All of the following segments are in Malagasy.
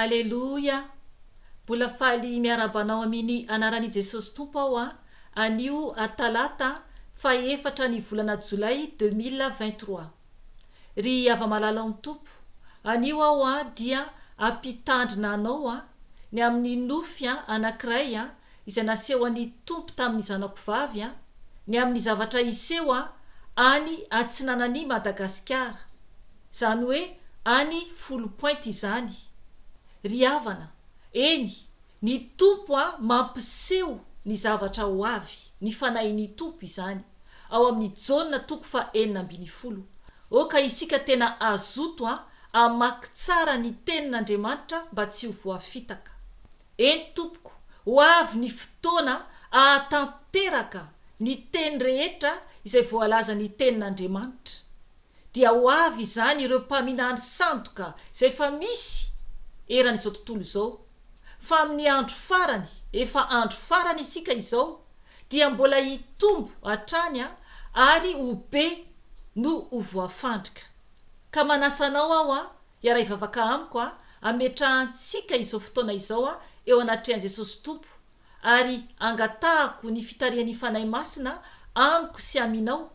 Aleloia! Mbola faly miarahaba anao amin ny anaran i Jesosy Tompo aho a, anio talata fahefatra ny volana jolay 2023. Ry hava-malala ao amin'ny Tompo, anio aho a dia hampitandrina anao a ny amin'ny nofy a anankiray a izay nasehon'ny Tompo tamin'ny zanako vavy a ny amin'ny zavatra hiseho a any atsinanan'i Madagasikara. Izany hoe any Foulpointe izany. Ry havana, eny, ny Tompo a mampiseho ny zavatra ho avy, ny Fanahin'ny Tompo izany, ao amin'ny Jaona toko faha 16. Oka isika tena hazoto a hamaky tsara ny Tenin'Andriamanitra mba tsy ho voafitaka. Eny tompoko, ho avy ny fotoana hahatanteraka ny teny rehetra izay voalazan'ny Tenin'Andriamanitra. Dia ho avy izany ireo mpaminany sandoka izay efa misy eran'izao tontolo izao. Fa amin'ny andro farany, efa andro farany isika izao, dia mbola hitombo hatrany ary ho be no ho voafandrika. Ka manasa anao aho hiara-hivavaka amiko hametrahantsika izao fotoana izao eo anatrehan'i Jesosy Tompo ary angatahako ny fitarihan'ny Fanahy Masina amiko sy aminao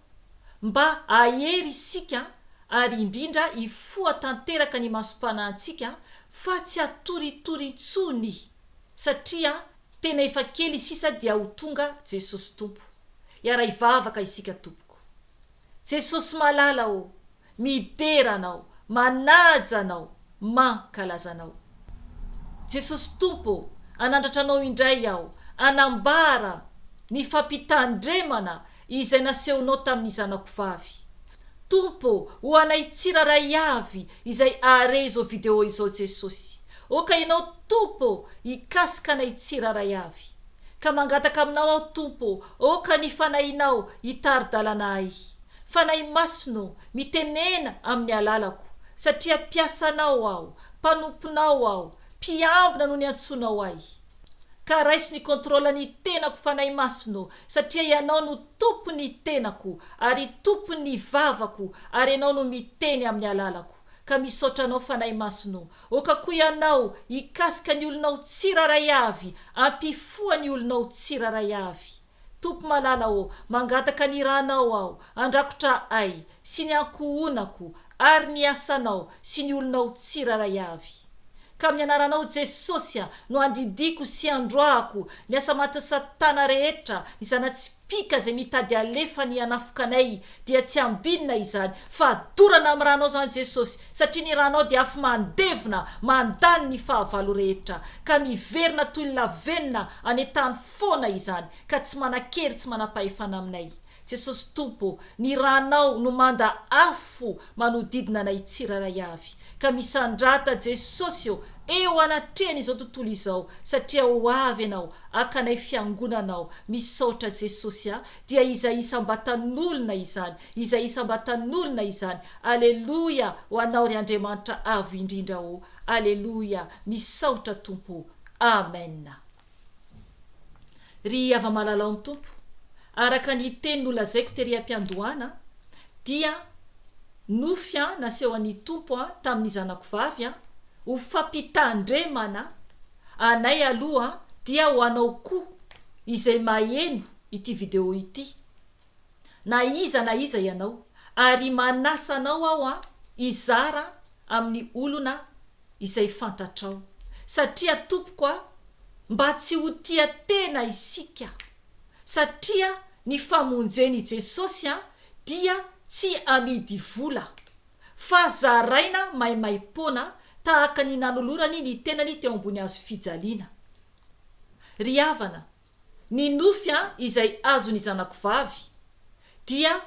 mba hahery isika ary indrindra hifoha tanteraka ny masom-panahintsika fa tsy hatoritory intsony satria tena efa kely sisa dia ho tonga Jesosy Tompo. Hiara-hivavaka isika tompoko. Jesosy malala ô, midera Anao, manaja Anao, mankalaza Anao. Jesosy Tompo ô, hanandratra Anao indray aho, hanambara ny fampitandremana izay nasehonao tamin'ny zanako vavy. Tompo ô, ho anay tsirairay avy izay hahare izao video izao Jesosy. Oka Ianao Tompo ô, hikasika anay tsirairay avy. Ka mangataka aminao aho Tompo ô, aoka ny Fanahinao hitari-dalana ahy. Fanahy Masina ô, mitenena amin'ny alalako, satria mpiasanao aho, mpanomponao aho, mpiambina no niantsoanao ahy. Ka raiso ny contrôle ny tenako Fanahy Masina ô, satria Ianao no Tompon'ny tenako, ary Tompon'ny vavako, ary Ianao no miteny amin'ny alalako. Ka misaotra Anao Fanahy Masina ô. Oka koa Ianao hikasika ny olonao tsirairay avy, ampifoha ny olonao tsirairay avy. Tompo malala ô, mangataka ny ranao aho, handrakotra ahy, sy ny ankohonako, ary ny asanao sy ny olonao tsirairay avy. Ka amin'ny anaranao Jesosy a, no andidiako sy androahako ny asa matin'i satana rehetra, ny zana-tsipìka izay mitady alefa ny hanafoka anay dia tsy ambinina izany fa dorana amin'ny ranao izany Jesosy satria ny ranao dia afo mandevona mandany ny fahavalo rehetra ka miverina toy ny lavenona any an-tany foana izany ka tsy manan-kery tsy manam-pahefana aminay Jesosy Tompo ô, ny ranao no manda afo manodidina anay tsirairay avy, ka misandrata Jesosy ô eo anatrehan izao tontolo izao satria ho avy Ianao haka anay fiangonanao, misaotra Jesosy a, dia izay isam-batan'olona izany, izay isam-batan'olona izany, Aleloia ho Anao ry Andriamanitra Avo indrindra ô, Aleloia, misaotra Tompo ô, Amen. Ry hava-malala ao amin'ny Tompo, araka ny teny nolazaiko tery am-piandohana, dia nofy nasehon'ny Tompo tamin'ny zanako vavy ho fampitandremana anay aloha dia ho anao koa izay maheno ity video ity, na iza na iza ianao, ary manasa anao aho hizara amin'ny olona izay fantatrao. Satria tompoko a, mba tsy ho tia tena isika, satria ny famonjen' i Jesosy a dia tsy amidy vola, fa zaraina maimaimpoana tahaka ny nanolorany ny tenany teo ambony hazo fijaliana. Ry havana, ny nofy a izay azon' i zanako vavy dia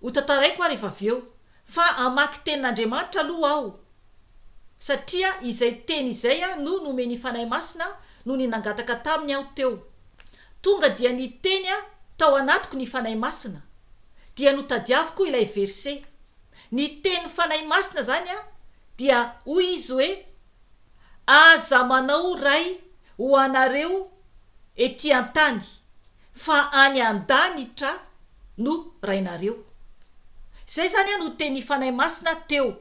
Ho tantaraiko aho rehefa avy eo. Fa hamaky tenin'Andriamanitra aloha aho. Satria izay teny izay no nomen'ny Fanahy Masina nony nangataka taminy aho teo. Tonga dia niteny tao anatiko ny Fanahy Masina. Dia notadiaviko ilay verset. Ny tenin'ny Fanahy Masina izany dia hoy izy hoe, Aza manao ray ho anareo ety an-tany. Fa any an-danitra no Rainareo. Izay izany no tenin'ny Fanahy Masina teo.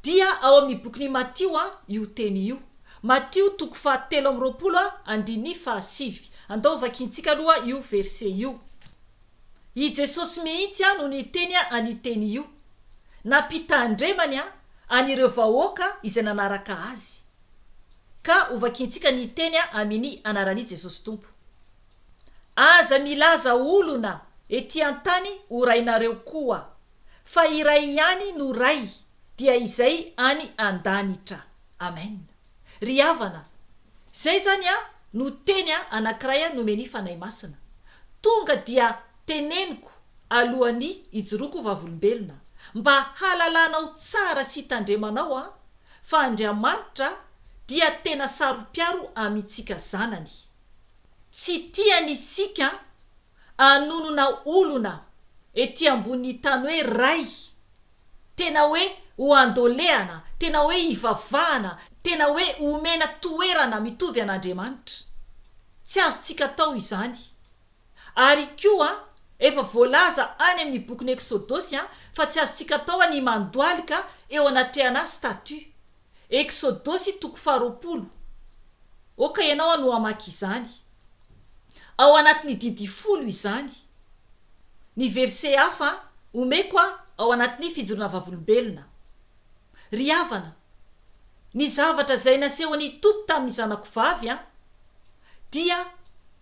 Dia ao amin'ny bokin'i Matio io teny io. Matio toko faha 23 andininy faha 9. Andao hovakintsika aloha io verset io. I Jesosy mihitsy no niteny an'io teny io. Nampitandremany an'ireo vahoaka izay nanaraka Azy. Ka hovakintsika ny teny amin'ny anaran'i Jesosy Tompo. Aza milaza olona ety an-tany ho rainareo koa, fa iray ihany no Ray, dia izay any an-danitra. Amen. Ry havana, izay izany an no teny anankiray nomen'ny Fanahy Masina. Tonga dia teneniko alohan'ny hijoroako vavolombelona, mba hahalalanao tsara sy hitandremanao an, fa Andriamanitra dia tena saro-piaro amintsika zanany. Tsy tiany isika hanonona olona ety ambonin'ny tany hoe Ray, tena hoe ho andolehana, tena hoe hivavahana, tena hoe homena toerana mitovy an'Andriamanitra. Tsy azontsika atao izany. Ary koa, efa voalaza any amin'ny bokin'ny Eksodosy fa tsy azontsika atao ny mandohalika eo anatrehana statue. Eksodosy toko faharoapolo. Oka ianao no hamaky izany. Ao anatin'ny didy folo izany. Ny verset hafa omeko ao anatin'ny fijoroana vavolombelona. Ry havana, ny zavatra izay nasehon'ny Tompo tamin'ny zanako vavy dia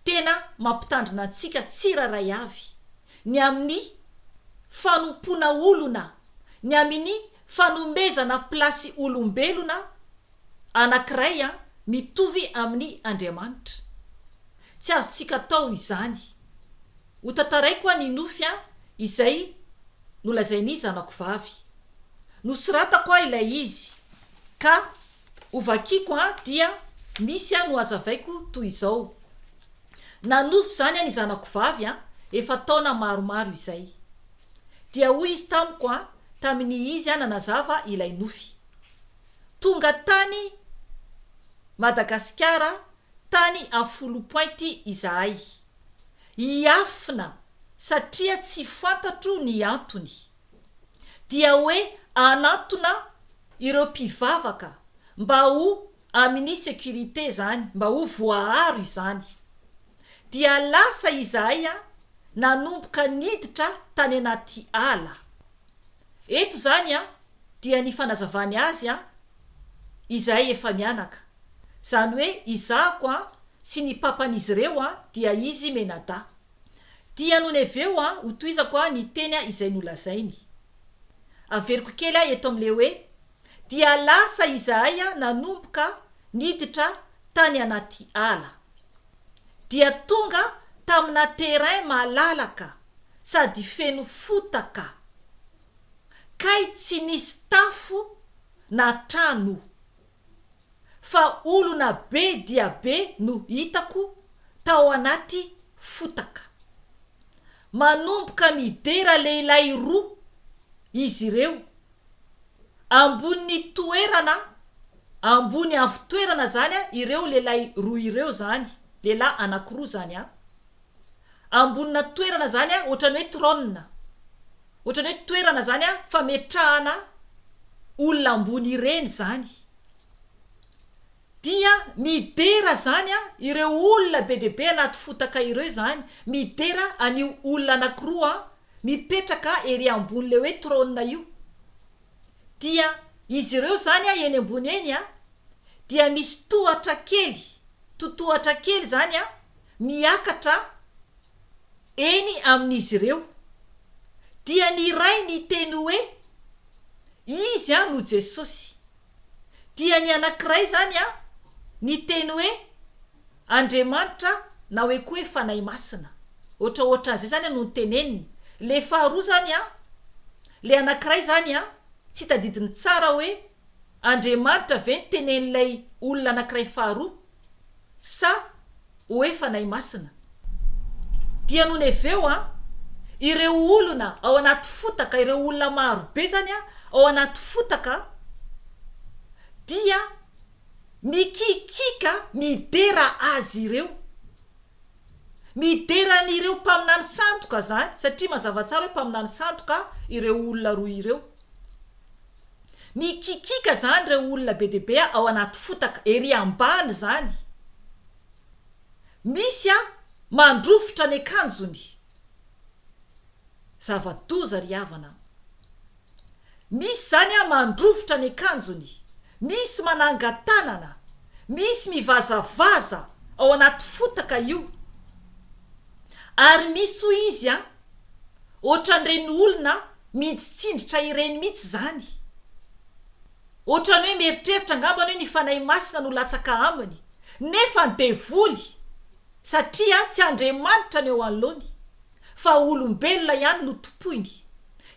tena mampitandrina antsika tsirairay avy ny amin'ny fanompoana olona, ny amin'ny fanomezana plasy olombelona anankiray mitovy amin'ny Andriamanitra. Tsy azontsika atao izany. Ho tantaraiko ny nofy izay nolazain'ny zanako vavy. Nosoratako ilay izy ka hovakiko dia misy nohazavaiko toy izao. Nanofy izany ny zanako vavy efa taona maromaro izay. Dia hoy izy tamiko tamin'ny izy nanazava ilay nofy. Tonga tany Madagasikara tany Afolopointy izahay. Hiafina satria tsy fantatro ny antony. Dia hoe hanantona ireo mpivavaka mba ho amin'ny sécurité zany, mba ho voaaro izany. Dia lasa izahay nanomboka niditra tany anaty ala. Eto izany dia ny fanazavany azy izahay efa mianaka. Izany hoe izahako sy ny papan'izy ireo dia izy menadahy. Dia nony avy eo hotohizako ny teny izay nolazainy. Averiko kely eto amin'ilay hoe dia lasa izahay nanomboka niditra tany anaty ala. Dia tonga tamina terrain malalaka sady feno fotaka. Kay tsy nisy tafo na trano. Fa olona be dia be no hitako tao anaty fotaka. Manomboka midera lehilahy roa izy ireo. Ambonin'ny toerana, ambony avo toerana zany ireo lehilahy roa ireo zany, lehilahy anakiroa zany an. Ambonina toerana zany an, ohatran'ny hoe trône, ohatran'ny hoe toerana zany an fametrahana olona ambony ireny zany. Dia midera zany an ireo olona be dia be anaty fotaka ireo izany, midera an'io olona anakiroa an mipetraka ery ambony le hoe trône io. Dia izy ireo zany an eny ambony eny an dia misy tohatra kely, totohatra kely zany an miakatra eny amin'izy ireo. Dia ny iray niteny hoe, Izy an no Jesosy. Dia ny anankiray izany an niteny hoe, Andriamanitra na hoe koa hoe Fanahy Masina. Ohatraohatran'izay izany no noteneniny. Ilay faharoa izany an, ilay anankiray izany an, tsy tadidiny tsara hoe Andriamanitra ve no tenenin'ilay olona anankiray faharoa sa hoe Fanahy Masina? Dia nony avy eo an, ireo olona ao anaty fotaka, ireo olona maro be izany an, ao anaty fotaka dia mikikiaka midera azy ireo. Midera an'ireo mpaminany sandoka izany, satria mazava tsara hoe mpaminany sandoka ireo olona roa ireo. Mikikiaka izany ireo olona be dia be ao anaty fotaka, ery ambany izany. Misy mandrovitra ny akanjony. Zava-doza ry havana a! Misy izany mandrovitra ny akanjony, misy mananga-tanana, misy mivazavaza ao anaty fotaka io. Ary misy hoy izy an, ohatran'ireny olona minjitsindritra ireny mihitsy izany. Ohatran'ny hoe mieritreritra angambany hoe ny Fanahy Masina no latsaka aminy, nefa ny devoly, satria tsy Andriamanitra ny eo anoloany, fa olombelona ihany no tompoiny.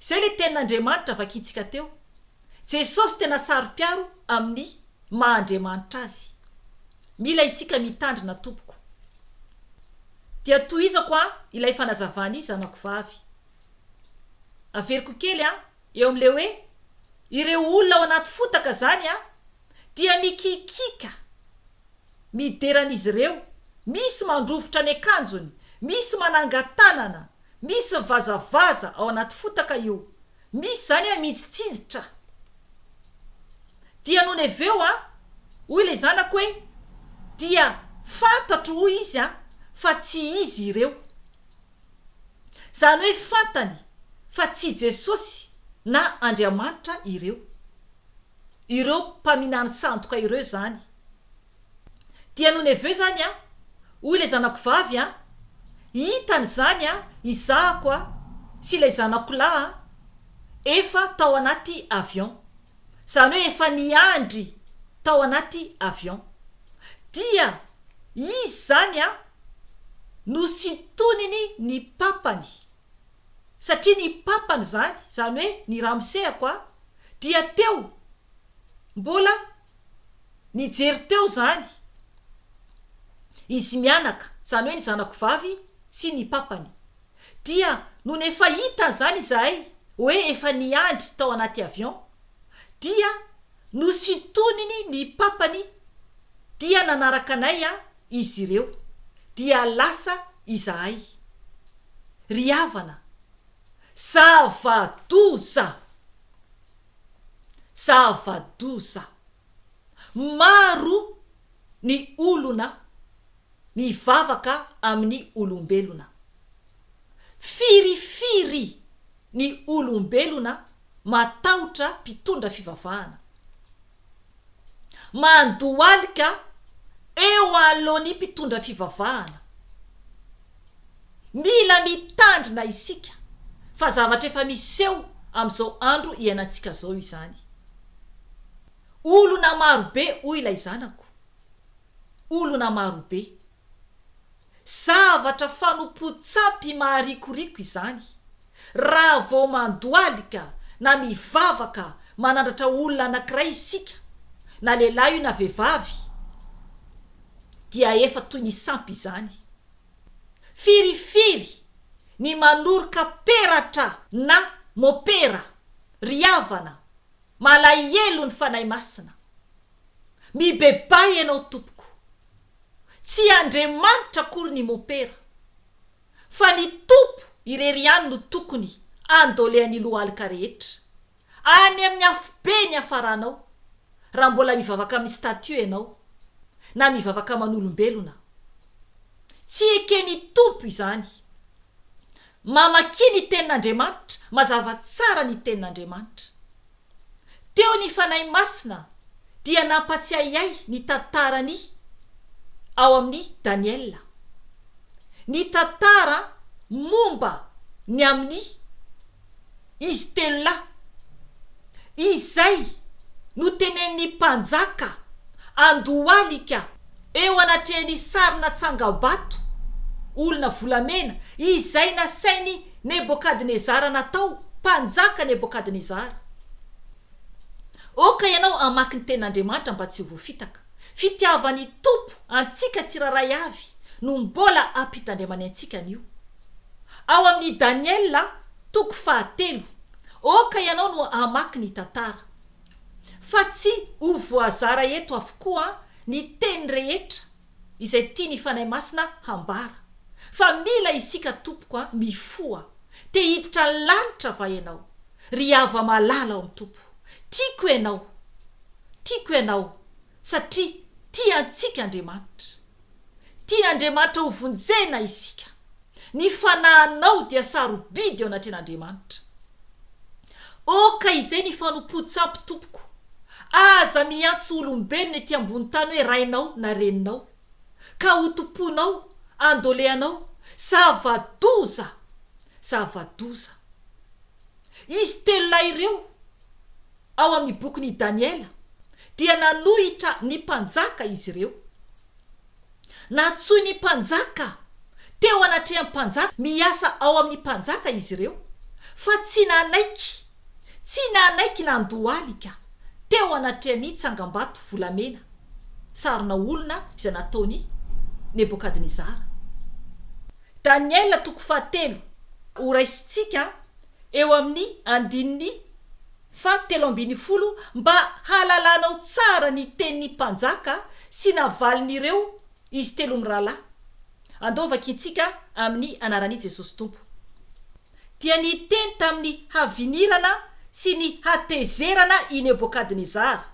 Izay ilay tenin'Andriamanitra vakintsika teo. Jesosy tena saro-piaro amin'ny maha Andriamanitra Azy. Mila isika mitandrina tompoko. Dia tohizako an ilay fanazavana i zanako vavy. Averiko kely an, eo amin'ilay hoe ireo olona ao anaty fotaka zany an dia mikikiaka midera an'izy ireo, misy mandrovitra ny akanjony, misy mananga-tanana, misy mivazavaza ao anaty fotaka io, Misy zany a mitsitsinditra. Dia nony avy eo a, hoy ilay zanako hoe, dia fantatro hoy izy a, fa tsy izy ireo. Zany hoe fantany fa tsy Jesosy na Andriamanitra ireo. Ireo mpaminany sandoka ireo zany. Dia nony avy eo izany an, hoy ilay zanako vavy an, hitany izany an, izahako an, sy ilay zanako lahy an, efa tao anaty avion. Izany hoe efa niandry tao anaty avion. Dia izy izany an, nosintoniny ny papany. Satria ny papany izany, izany hoe ny ramosehako an, dia teo mbola Nijery teo izany izy mianaka, izany hoe ny zanako vavy sy ny papany. Dia nony efa hitany izany izahay hoe efa niandry tao anaty avion, dia nosintoniny ny papany dia nanaraka anay izy ireo, dia lasa izahay. Ry havana, zava-doza! Zava-doza. Maro ny olona mivavaka amin'ny olombelona. Firifiry ny olombelona matahotra mpitondra fivavahana. Mandohalika eo anoloan'ny mpitondra fivavahana. Mila mitandrina isika fa zavatra efa miseho amin'izao andro iainantsika izao izany. Olona marobe hoy ilay zanako. Olona marobe. Zavatra fanompoan-tsampy maharikoriko izany. Raha vao mandohalika na mivavaka manandratra olona anankiray isika, na lehilahy io na vehivavy, dia efa toy ny sampy izany. Firifiry ny manoroka peratra na mopera, ry havana, malahelo ny Fanahy Masina. Mibebaha ianao tompoko. Tsy Andriamanitra akory ny mopera, fa ny Tompo irery ihany no tokony andolehan'ny lohalika rehetra. Any amin'ny afobe ny hafaranao raha mbola mivavaka amin'ny statue ianao na mivavaka aman'olombelona. Tsy eken'ny Tompo izany. Mamakia ny tenin'Andriamanitra, mazava tsara ny tenin'Andriamanitra. Teo ny Fanahy Masina dia nampatsiahy ahy ny tantaran'i ao amin'ny Daniela. Ny tantara momba ny amin'ny izy telolahy, izay notenenin'ny mpanjaka andohalika eo anatrehan'ny sarina tsangambato olona volamena izay nasain'i Nebokadnezara natao mpanjaka Nebokadnezara. Aoka ianao hamaky ny Tenin'Andriamanitra mba tsy ho voafitaka. Fitiavan'ny Tompo antsika tsirairay avy no mbola ampitandremany antsika anio. Ao amin'ny Daniela toko fahatelo, aoka ianao no hamaky ny tantara. Fa tsy ho voazara eto avokoa ny teny rehetra izay tian'ny Fanahy Masina hambara. Fa mila isika tompoko a, mifoha. Te hiditra ny lanitra va ianao? Ry hava-malala ao amin'ny Tompo. Tiako ianao. Tiako ianao satria tia antsika Andriamanitra. Tian'Andriamanitra ho vonjena isika. Ny fanahinao dia sarobidy eo anatrehan'Andriamanitra. Oka izay ny fanompoan-tsampy tompoko. Aza miantso olombelona ety ambony tany hoe rainao na reninao. Ka ho tompoinao, andoleanao. Zava-doza! Zava-doza. Izy telolahy ireo, ao amin'ny bokin'i Daniela, dia nanohitra ny mpanjaka izy ireo. Nantsoin'ny mpanjaka teo anatrehan'ny mpanjaka miasa ao amin'ny mpanjaka izy ireo, fa tsy nanaiky, tsy nanaiky nandohalika teo anatrehan'ny tsangambato volamena sarina olona izay nataon'i Nebokadnezara. Daniela toko fahatelo, horaisintsika eo amin'ny andininy faha 13 mba hahalalanao tsara ny tenin'ny mpanjaka sy navalin'ireo izy telo mirahalahy. Andao vakintsika amin'ny anaran'i Jesosy Tompo. Dia niteny tamin'ny havinirana sy ny hatezerana i Nebokadnezara.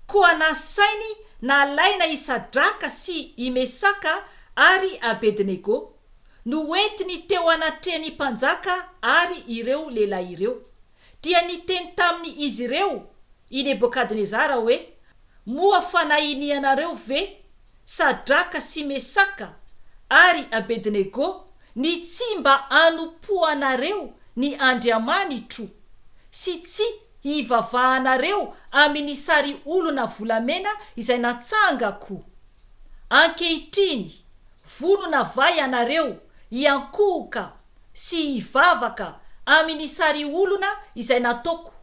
Koa nasainy nalaina i Sadraka sy i Mesaka ary Abednego. Noentiny teo anatrehan'ny mpanjaka àry ireo lehilahy ireo. Dia niteny tamin' izy ireo i Nebokadnezara hoe, Moa fanahinianareo ve Sadraka sy Mesaka ary Abednego ny tsy mba anompoanareo ny andriamanitro sy tsy hivavahanareo amin' ny sary olona volamena izay natsangako? Ankehitriny, vonona va ianareo hiankohoka sy hivavaka amin' ny sary olona izay nataoko,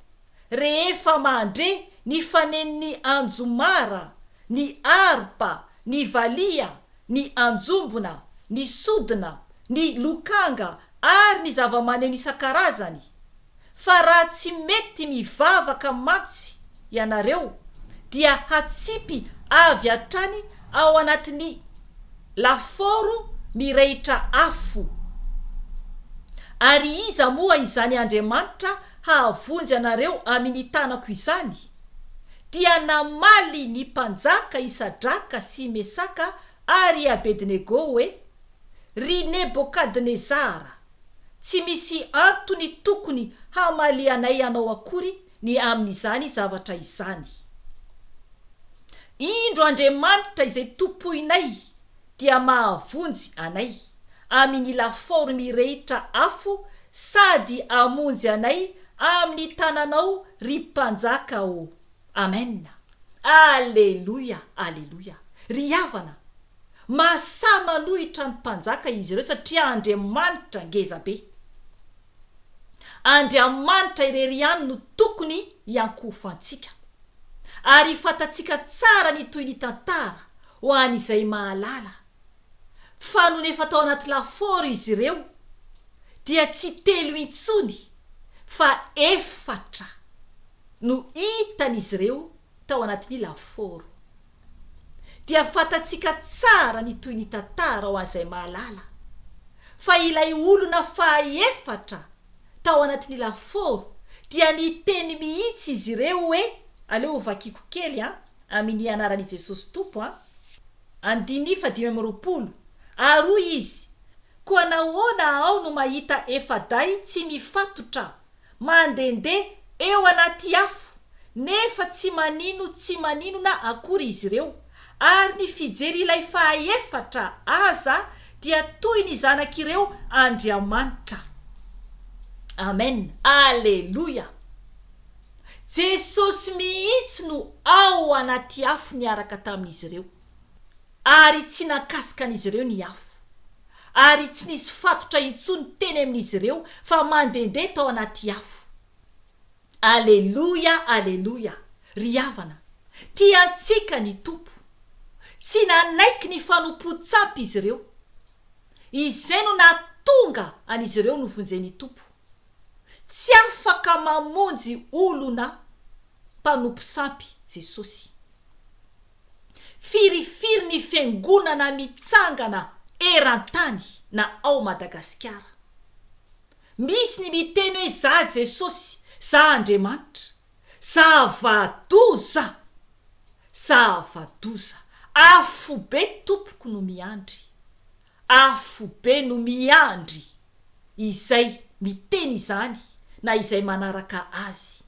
rehefa mandre ny fanen' ny anjomara, ny harpa, ny valiha, ny anjombona, ny sodina, ny lokanga ary ny zava-maneno isan-karazany? Fa raha tsy mety mivavaka mantsy ianareo dia hatsipy avy hatrany ao anatin'ny lafaoro mirehitra afo. Ary iza moa izany Andriamanitra hahavonjy anareo amin'ny tanako izany? Dia namaly ny mpanjaka i Sadraka sy Mesaka ary i Abednego hoe, Ry Nebokadnezara, Tsy misy antony tokony hamalianay anao akory ny amin'izany zavatra izany. Indro Andriamanitra izay tompoinay dia mahavonjy anay amin'ny lafaoro mirehitra afo sady hamonjy anay amin'ny tananao ry Mpanjaka ô. Amen. Aleloia, aleloia. Ry havana, mahasahy manohitra ny mpanjaka izy ireo satria Andriamanitra ngeza be. Andriamanitra irery ihany no tokony hiankohofantsika. Ary fantatsika tsara ny tohin'ny tantara ho an'izay mahalala fa nony efa tao anaty lafaoro izy ireo dia tsy telo intsony fa efatra no hitan'izy ireo tao anatin'ny lafaoro. Dia fantatsika tsara ny toy ny tantara ho an'izay mahalala, fa ilay olona fahaefatra tao anatin'ny lafaoro dia niteny mihitsy izy ireo hoe, aleo hovakiko kely an, amin'ny anaran'i Jesosy Tompo an, andininy faha 25, ary hoy izy, Koa nahoana aho no mahita efa-dahy tsy mifatotra Mandehandeha eo anaty afo, nefa tsy manino tsy maninona akory izy ireo, ary ny fijery ilay fahaefatra aza dia toy ny zanak'ireo andriamanitra. Amen! Aleloia! Jesosy mihitsy no ao anaty afo niaraka tamin'izy ireo. Ary tsy nakasika an'izy ireo ny afo. Ary tsy nisy fatotra intsony teny amin'izy ireo fa mandehandeha tao anaty afo. Aleloia, aleloia! Ry havana, tia antsika ny Tompo. Tsy nanaiky ny fanompoan-tsampy izy ireo. Izay no nahatonga an'izy ireo novonjen'ny Tompo. Tsy afaka mamonjy olona mpanompo sampy Jesosy. Firifiry ny fiangonana mitsangana eran-tany na ao Madagasikara. Misy ny miteny hoe za Jesosy, za Andriamanitra. Zava-doza! Zava-doza! Afobe tompoko no miandry. Afobe no miandry izay miteny izany na izay manaraka azy.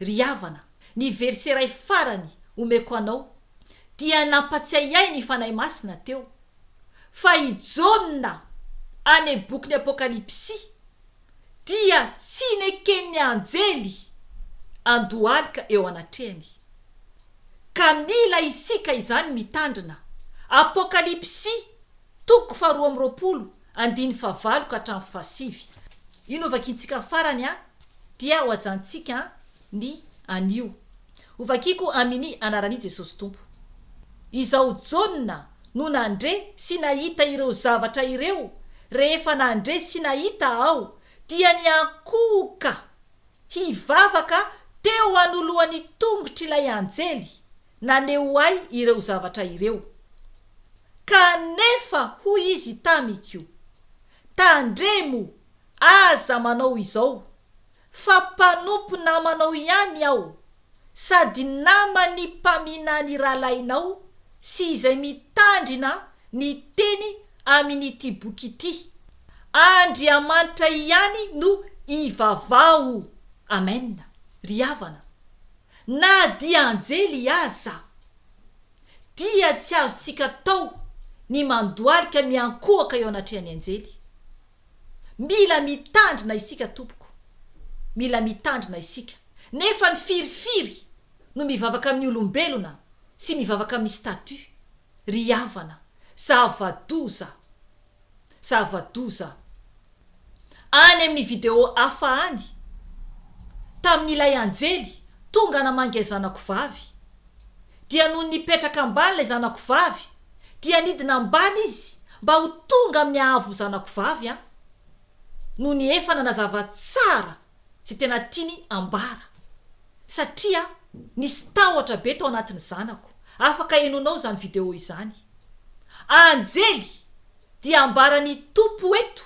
Ry havana, ny verset iray farany omeko anao dia nampatsiahy ahy ny Fanahy Masina teo fa i Jaona any bokin'ny Apokalypsy dia tsy neken'ny anjely andohalika eo anatrehany. Ka mila isika izany mitandrina. Apokalypsy toko faharoa amby 20 andininy fahavalo ka hatramin'ny fahasivy. Io no vakintsika farany dia ho ajantsika ny anio. Ho vakiko amini anarani Jesosy Tompo. Izaho Jaona no nandre sy nahita ireo zavatra ireo, rehefa nandre sy nahita aho dia niankohoka hivavaka teo anoloan'ny tongotr'ilay anjely naneho ahy ireo zavatra ireo. Kanefa hoy izy tamiko, Tandremo, aza manao izao, fa mpanompo namanao ihany aho, sady naman'ny mpaminany rahalahinao sy izay mitandrina ny teny amin'ity boky ity. Andriamanitra ihany no ivavaho. Amen. Ry havana, na dia anjely aza, dia tsy azontsika atao ny mandohalika miankohoka eo anatrehan'ny anjely. Mila mitandrina isika tompoko. Mila mitandrina isika. Nefa ny firifiry no mivavaka amin'ny olombelona sy mivavaka amin'ny statut. Ry havana, zava-doza. Zava-doza. Any amin'ny video hafa any, tamin'ilay anjely tonga namangy ahy zanako vavy, dia nony nipetraka ambany ilay zanako vavy, dia nidina ambany izy mba ho tonga amin'ny haavo zanako vavy an! Nony efa nanazava tsara izay tena tiany ambara. Satria nisy tahotra be tao anatin'ny zanako. Afaka henoinao izany video izany. Anjely dia ambaran'ny Tompo eto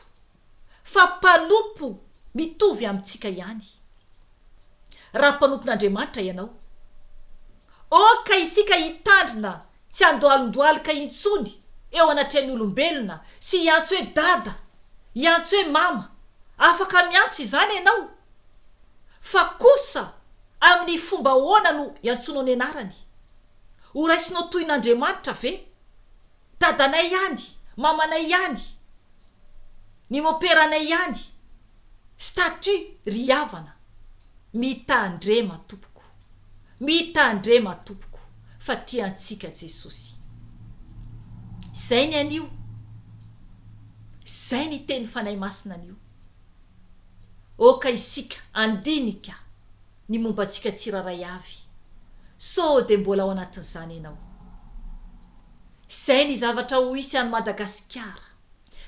fa mpanompo mitovy amintsika ihany. Raha mpanompon'Andriamanitra ianao. Aoka isika hitandrina tsy handohalondohalika intsony eo anatrehan'ny olombelona sy hiantso hoe dada, hiantso hoe mama. Afaka miantso izany ianao. Fa kosa amin'ny fomba ahoana no iantsoanao ny anarany? Ho raisinao toy n'Andriamanitra ve? Dadanay ihany, mamanay ihany, ny moperanay ihany. Statut ry havana. Mitandrema tompoko. Mitandrema tompoko fa tia antsika Jesosy. Izay ny anio. Izay ny teny Fanahy Masina anio. Oka isika andinika ny momba antsika tsirairay avy. Sao dia mbola ao anatin'izany ianao. Izay ny zavatra ho hisy any Madagasikara.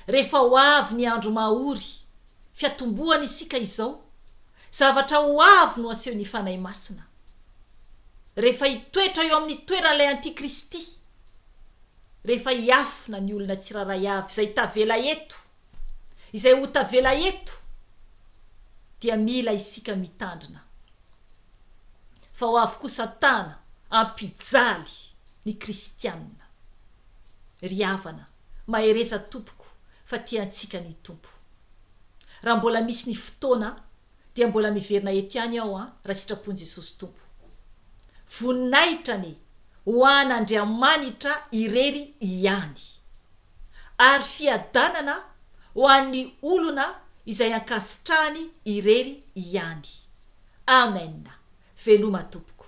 Rehefa ho avy ny andro mahory, fiatombohana isika izao, zavatra ho avy no aseho ny Fanahy Masina. Rehefa hitoetra eo amin'ny toeran'ilay antikristy, rehefa hiafina ny olona tsirairay avy izay tavela eto, izay ho tavela eto, dia mila isika mitandrina. Fa ho avy koa Satana hampijaly ny kristiana. Ry havana, mahereza tompoko fa tia antsika ny Tompo. Raha mbola misy ny fotoana dia mbola miverina eto ihany aho an, raha sitrapon'i Jesosy Tompo. Voninahitra anie ho an Andriamanitra irery ihany. Ary fiadanana ho an'ny olona izay ankasitrahany irery ihany. Amen. Veloma tompoko.